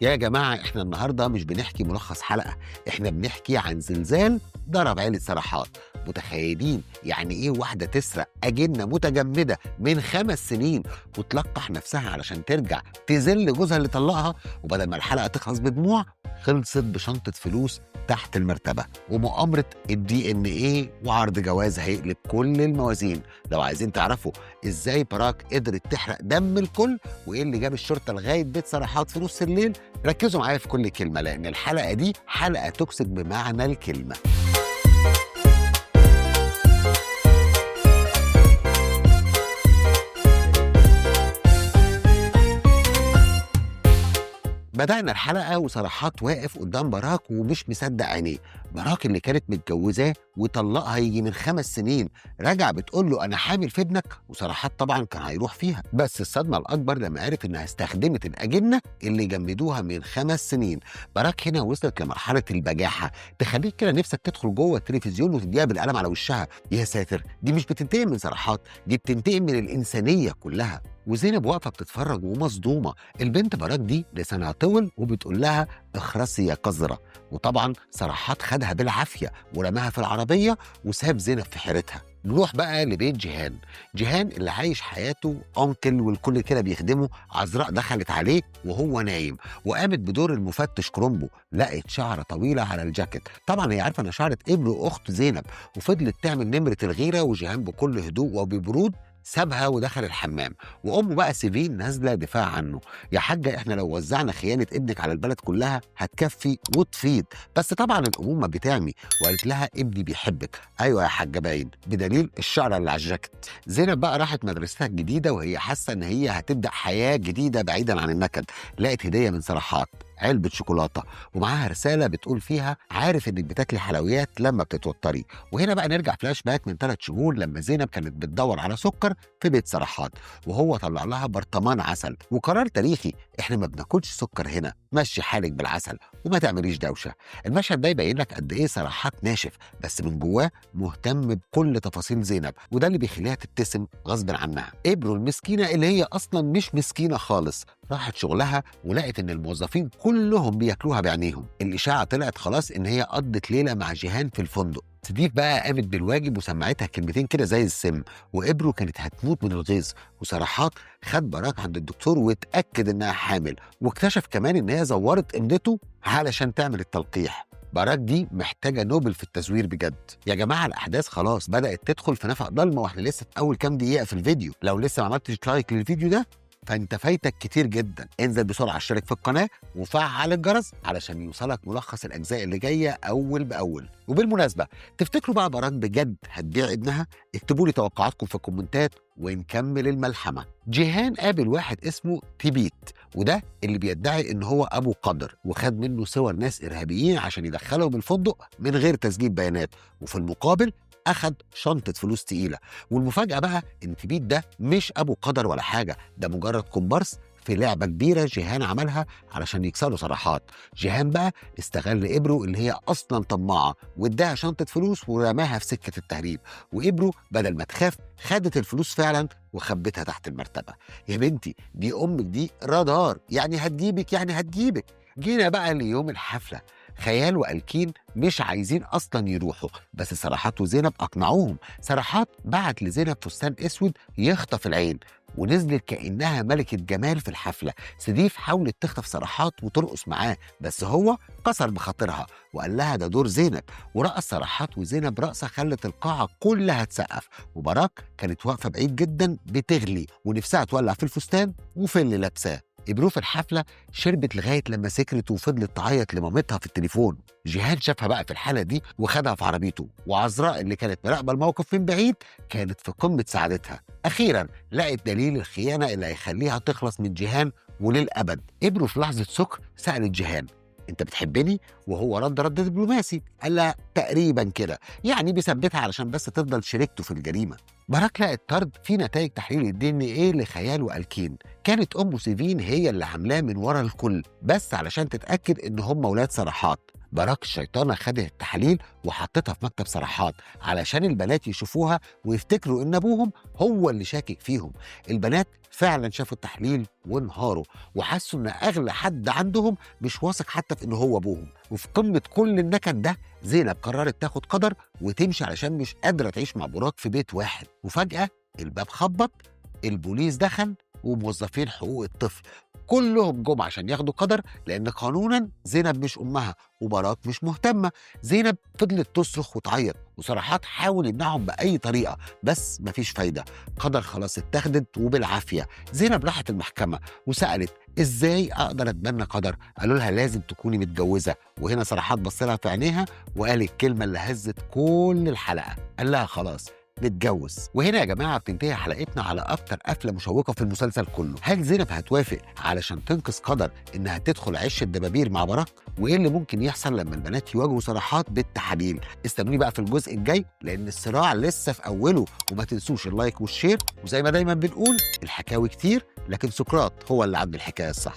يا جماعة احنا النهاردة مش بنحكي ملخص حلقة، احنا بنحكي عن زلزال ضرب عيلة سرحات. متخيلين يعني ايه واحدة تسرق أجنة متجمدة من 5 سنين وتلقح نفسها علشان ترجع تذل جوزها اللي طلقها؟ وبدل ما الحلقة تخلص بدموع خلصت بشنطة فلوس تحت المرتبة ومؤامرة الDNA وعرض جواز هيقلب كل الموازين. لو عايزين تعرفوا ازاي براك قدرت تحرق دم الكل وايه اللي جاب الشرطة لغاية بيت سرحات في نص الليل، ركزوا معايا في كل كلمة لأن الحلقة دي حلقة toxic بمعنى الكلمة. بدأنا الحلقة وصراحات واقف قدام براك ومش مصدق عينيه. براك اللي كانت متجوزاه وطلقها يجي من 5 سنين رجع بتقول له أنا حامل في ابنك، وصراحات طبعا كان هيروح فيها. بس الصدمة الأكبر لما عرف إنها استخدمت الأجنة اللي جمدوها من 5 سنين. براك هنا وصلت لمرحلة البجاحة تخليك كده نفسك تدخل جوه التلفزيون وتديها بالقلم على وشها. يا ساتر، دي مش بتنتقم من صراحات، دي بتنتقم من الإنسانية كلها. وزينب واقفة بتتفرج ومصدومة. البنت براك دي لسانها طول وبتقول لها اخرسي يا قذرة، وطبعا صراحات خدها بالعافية ورماها في العربية وساب زينب في حيرتها. نروح بقى لبيت جيهان. جيهان اللي عايش حياته uncle والكل كده بيخدمه. عذراء دخلت عليه وهو نايم وقامت بدور المفتش كرومبو، لقت شعره طويلة على الجاكيت، طبعا هي عارفه ان شعره ابن اخت زينب، وفضلت تعمل نمره الغيرة. وجيهان بكل هدوء وببرود سابها ودخل الحمام. وامه بقى سيفين نازله دفاع عنه، يا حاجة احنا لو وزعنا خيانة ابنك على البلد كلها هتكفي وتفيض. بس طبعا الامومة بتعمي وقالت لها ابني بيحبك. ايوه يا حاجة باين بدليل الشعرة اللي على الجاكيت. زينب بقى راحت مدرستها الجديدة وهي حاسه ان هي هتبدا حياة جديدة بعيدا عن النكد. لقت هديه من صراحات، علبة شوكولاتة ومعاها رسالة بتقول فيها عارف انك بتاكلي حلويات لما بتتوتري. وهنا بقى نرجع فلاش باك من 3 شهور لما زينب كانت بتدور على سكر في بيت صراحات وهو طلع لها برطمان عسل وقرار تاريخي، احنا ما بناكلش سكر هنا، مشي حالك بالعسل وما تعمليش دوشة. المشهد ده يبين لك قد ايه صراحات ناشف بس من جواه مهتم بكل تفاصيل زينب، وده اللي بيخليها تبتسم غصب عنها. ابرو المسكينة اللي هي اصلا مش مسكينة خالص راحت شغلها ولقت ان الموظفين كلهم بياكلوها بعينيهم. الاشاعة طلعت خلاص ان هي قضت ليلة مع جيهان في الفندق. سديف بقى قامت بالواجب وسمعتها كلمتين كده زي السم، وإبرو كانت هتموت من الغيظ. وصراحات خد براك عند الدكتور واتأكد إنها حامل، واكتشف كمان إن هي زورت امضته علشان تعمل التلقيح. براك دي محتاجة نوبل في التزوير بجد. يا جماعة الأحداث خلاص بدأت تدخل في نفق ضلمة واحنا لسه في أول كام دقيقة في الفيديو. لو لسه ما عملتش like للفيديو ده فانت فايتك كتير جدا. انزل بسرعة اشترك في القناة وفعل الجرس علشان يوصلك ملخص الاجزاء اللي جاية اول باول. وبالمناسبة تفتكروا بقى براك بجد هتبيع ابنها؟ اكتبوا لي توقعاتكم في الكومنتات ونكمل الملحمة. جيهان قابل واحد اسمه تيبيت، وده اللي بيدعي ان هو ابو قدر، وخد منه صور ناس ارهابيين عشان يدخلهم الفندق من غير تسجيل بيانات، وفي المقابل اخد شنطه فلوس تقيلة. والمفاجاه بقى ان تبيت ده مش ابو قدر ولا حاجة، ده مجرد كومبارس في لعبه كبيرة جيهان عملها علشان يكسروا صراحات. جيهان بقى استغل ابرو اللي هي اصلا طماعه واداها شنطه فلوس ورماها في سكة التهريب، وابرو بدل ما تخاف خدت الفلوس فعلا وخبتها تحت المرتبة. يا بنتي دي امك دي رادار، يعني هتجيبك يعني هتجيبك. جينا بقى ليوم الحفلة، خيال وألكين مش عايزين أصلا يروحوا، بس صراحات وزينب أقنعوهم. صراحات بعت لزينب فستان أسود يخطف العين ونزلت كأنها ملكة جمال في الحفلة. سديف حاولت تخطف صراحات وترقص معاه بس هو كسر بخاطرها وقال لها ده دور زينب، ورقص صراحات وزينب رقصة خلت القاعة كلها تسقف. وبراك كانت واقفة بعيد جدا بتغلي ونفسها تولع في الفستان وفي اللي لابساه. إبرو في الحفلة شربت لغاية لما سكرت وفضلت تعيط لمامتها في التليفون. جيهان شافها بقى في الحالة دي وخدها في عربيته، وعذراء اللي كانت مراقبة الموقف من بعيد كانت في قمة سعادتها. أخيرا لقت دليل الخيانة اللي هيخليها تخلص من جيهان وللأبد. إبرو في لحظة سكر سألت جيهان أنت بتحبني؟ وهو رد دبلوماسي قال لها تقريبا كده، يعني بيثبتها علشان بس تفضل شريكته في الجريمة. براك لقت طرد في نتائج تحليل الDNA لخيال وألكين، كانت أم سيفين هي اللي عاملاه من ورا الكل بس علشان تتأكد إن هم ولاد صراحات. براك الشيطانه خدت التحاليل وحطتها في مكتب صراحات علشان البنات يشوفوها ويفتكروا ان ابوهم هو اللي شاكك فيهم. البنات فعلا شافوا التحليل وانهاروا، وحسوا ان اغلى حد عندهم مش واثق حتى في ان هو ابوهم. وفي قمة كل النكد ده زينب قررت تاخد قدر وتمشي علشان مش قادرة تعيش مع براك في بيت واحد. وفجاة الباب خبط، البوليس دخل، وموظفين حقوق الطفل كلهم جم عشان ياخدوا قدر، لان قانونا زينب مش امها وبراك مش مهتمة. زينب فضلت تصرخ وتعيط، وصراحات حاول يمنعهم باي طريقه بس مفيش فايده. قدر خلاص اتاخدت وبالعافيه. زينب راحت المحكمة وسالت ازاي اقدر اتبنى قدر؟ قالوا لها لازم تكوني متجوزة. وهنا صراحات بص لها في عينيها وقال الكلمة اللي هزت كل الحلقة، قال لها خلاص نتجوز. وهنا يا جماعة بتنتهي حلقتنا على اكتر قفله مشوقة في المسلسل كله. هل زينب هتوافق علشان تنقذ قدر انها تدخل عش الدبابير مع براك؟ وايه اللي ممكن يحصل لما البنات يواجهوا صراحات بالتحاليل؟ استنوني بقى في الجزء الجاي لان الصراع لسه في اوله. وما تنسوش ال like وال share، وزي ما دايما بنقول الحكاوي كتير لكن سقراط هو اللي عنده الحكاية الصح.